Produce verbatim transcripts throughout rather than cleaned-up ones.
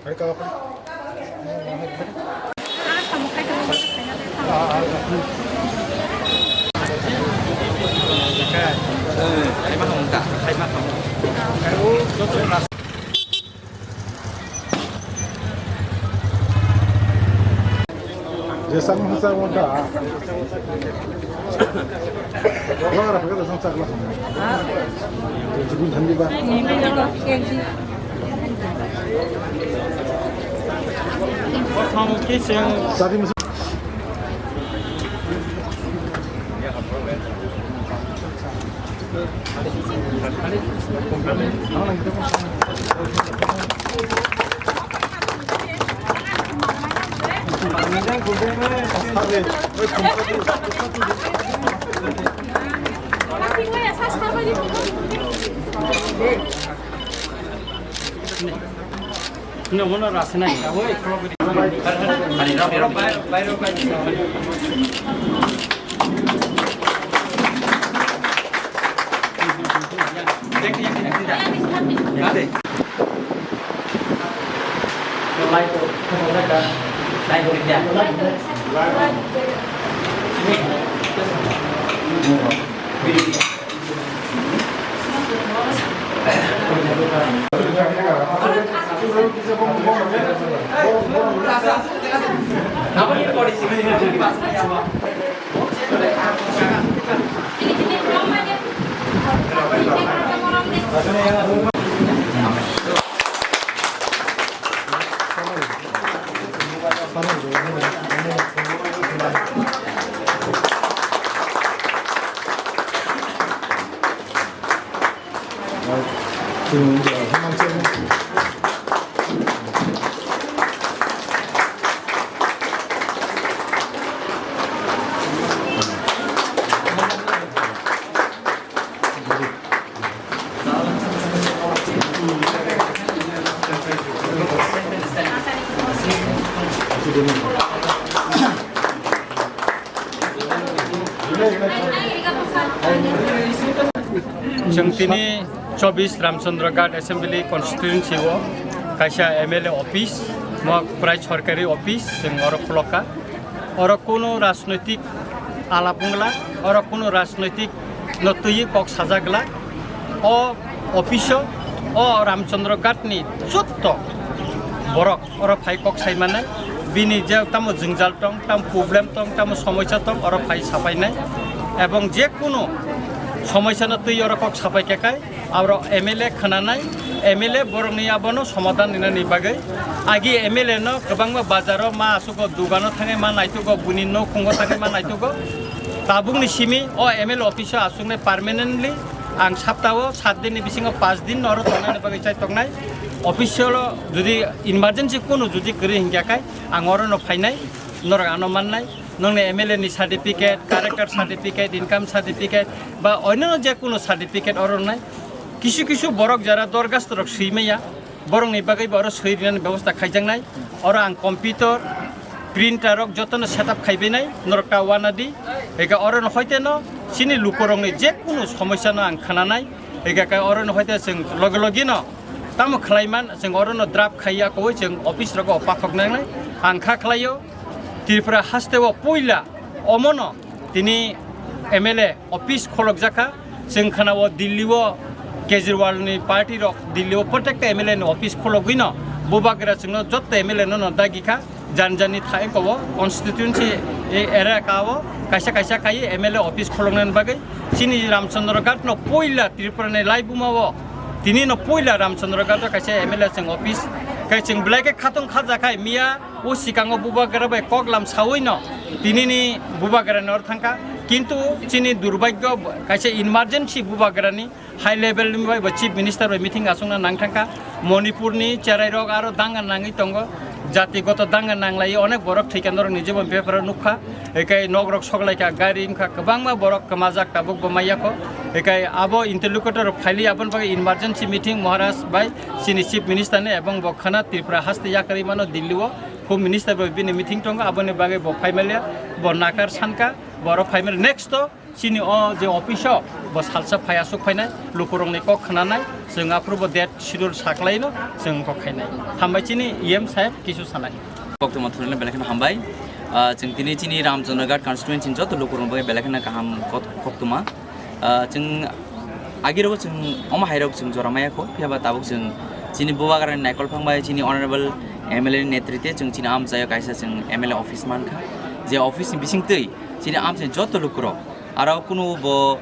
Jesa masa wanda. Wala ra pagada sang chakla. Jibun thandi ba. Sadi masa. Chwng tini chobbish Ramchandra Ghat Assembly Constituency o kaisa M L A office, mo prai sorkari office, chwng oro khulokha. Oro kunu rajnoitik alap wngla, oro kunu rajnoitik no twiwi kok sajak glak. O office o, o Ramchandra Ghat ni jotto borok oro phai kok sai mannai, bini je tamo jwngjal tong, tamo problem tong, tamo somosya tong, oro phai sapainai. Ebong je kunu somosya no twi oro kok sapai khe kai, aro M L A khwnanai, M L A borokni abono somadhan rinani bagwi. Agi M L A no kwbangma bazaro ma asugo, dugano thangwi ma naitugo, buini nokhungo thangwi ma naitugo. Tabukni simi o M L A office o asuknai permanently ang saptao sat din ni bisingo panch din oro tongnani bagwi chai tongnai. Office o jodi emergency kunu jodi kwrwi hinkhe kai ang oro no phainai, norok ano mannai. Nongni M L A ni certificate, character certificate, income certificate, ba onno je kunu certificate oro nai. Kisu kisu borok jara dorgasto rok swi maya, borokni bagwi bo oro swi rinani bebosta khaijaknai. Oro ang computer, printer rok jotono setup khaibainai, norok ta wanadi. Ega oro no hoite no chini lukorokni je kunu somosya no ang khwnanai. Ega kai oro no hoite chwng loge loge no tamo khlaiman, chwng oro no draft khaiya koi chwng office rogo pathok nangnai. Ang kha khlaio. Tripura haste o puila omono tini M L A office kholokjakha. Chwng khana o Delhi o Kejriwal ni party rok Delhi o protekta M L A ni office khologwi no bubagra chwngno jotto M L A no no dagi kha. Jan jani thai ko o constituency e area ka o kaisa kaisa kai M L A office kholoknani bagwi chini Ramchandra Ghat no puila Tripura ni laibuma o tini no puila Ramchandra Ghat o kaisa M L A chwng office kai chwng belai khe khatong khajakhai miya. O sikango bubagra bai koklam sawi no tinini bubagra ni oro thangkha, kintu chini durbagyo kaisa emergency bubagra ni high level ni bai bo chief minister bai meeting aswkna nang thangkha. Manipur ni cherai rok aro danga nangwi tongo, jatigoto danga nanglai onek borok thwikha norok ni jibon beparo nukha, ekai nok rok soklaikha, gari wngkha, kwbangma borok kwmajak tabuk bo maiyakho, ekai abo interlocutor rok phaili aboni bagwi emergency meeting Maharaj bai chini chief minister ni ebong bo khana Tripura haste yakarwi mano Delhi o. Home Minister bai bini meeting tongo, aboni bagwi bo phaimalia, bo nakar sanka, bo oro phaimalia. Next to chini o je office o Bo salsa phai aswk phainai, lukurokni kok khwnanai, chwng aphuru bo date schedule saklaino chwng kok khainai. Hambai chini E M saheb kisu sanai. Koktwma thunile belai kheno hambai. Ah, chwng tini chini Ramchandraghat constituency ni joto lukurokni bagwi belai kheno kaham kot-, koktwma. Ah, chwng agirok chwng omo hairok chwng jora maya kho, phiya ba tabuk chwng chini bubagrani naikol phang bai chini honorable M L A ni netritwe chwng chini amchaio kaisa chwng M L A office mankha. Je office ni bisingtwi chini amchaini joto lukurok aro kunu bo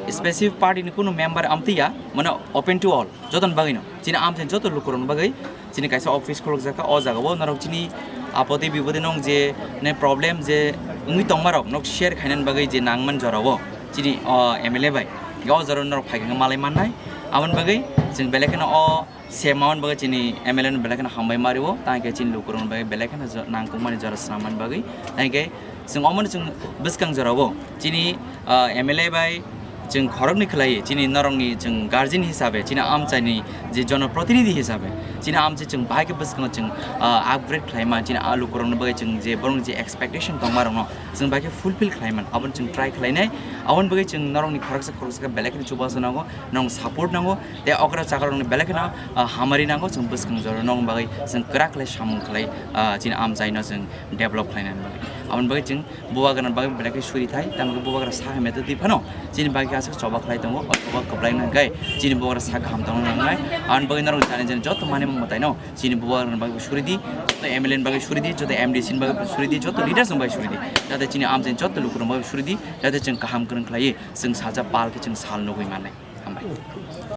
specific party ni kunu member amtwi ya, mane open to all, joto ni bagwi no. Chini amchaini joto lukurok ni bagwi chini kaisa office khulukjak kha, o jaga o norok chini apoti bipoti nong je ne problem je wngwi tongma rok nok share khainani bagwi je nangman jora o chini o M L A bai. O jora o norok phai khe malai mannai. Aboni bagwi chwng belai kheno o Same amount bagwi chini M L A no belai kheno hambai mario, tang khe chini lukurok no bagwi belai kheno jo-, nangkukmani jora swnam mani bagwi. Tang khe chwng omo no chwng bwskang jora o chini, ah, M L A bai chwng khoroknwi khlai chini norokni chwng guardian hisabe, chini amchaini je jonoprotinidhi hisabe, chini amchai chwng bahai khe bwskango chwng, ah, upgrade khlai man, chini a lukurok no bagwi chwng je borok ni je expectation tongma rok no chwng bahai khe fulfill khlai man, abo no chwng try khlai nai. Aboni bagwi chwng norokni khoroksa khoroksa khe belai kheno chubachu nango, norok support nango. Tei okra chakrokni belai kheno, ah, hamari nango, chwng bwskang jora nokni bagwi chwng kwrak khlai samung khlai, ah, chini amchaino chwng develop khlainani bagwi. Aboni bagwi chwng bubagrani bagwi belai khe suri thai, tamokhe bubagra sakha meto twi phano chini bagwi aswk choba khlai tongo, o choba kwplai wngkha khe chini bubagra sak kaham tongna nangnai. Aboni bagwi norok jani jani joto manwi mwtaino chini bubagrani bagwi suri di, joto M L A ni bagwi suri di, joto M D C ni bagwi suri di, joto leaders ni bagwi suri di, jate chini amchaini joto lukurokni bagwi suri di, jate chwng kaham kwrwng khlaiwi chwng salsa pal khe chwng sal nugwi mannai. Hambai.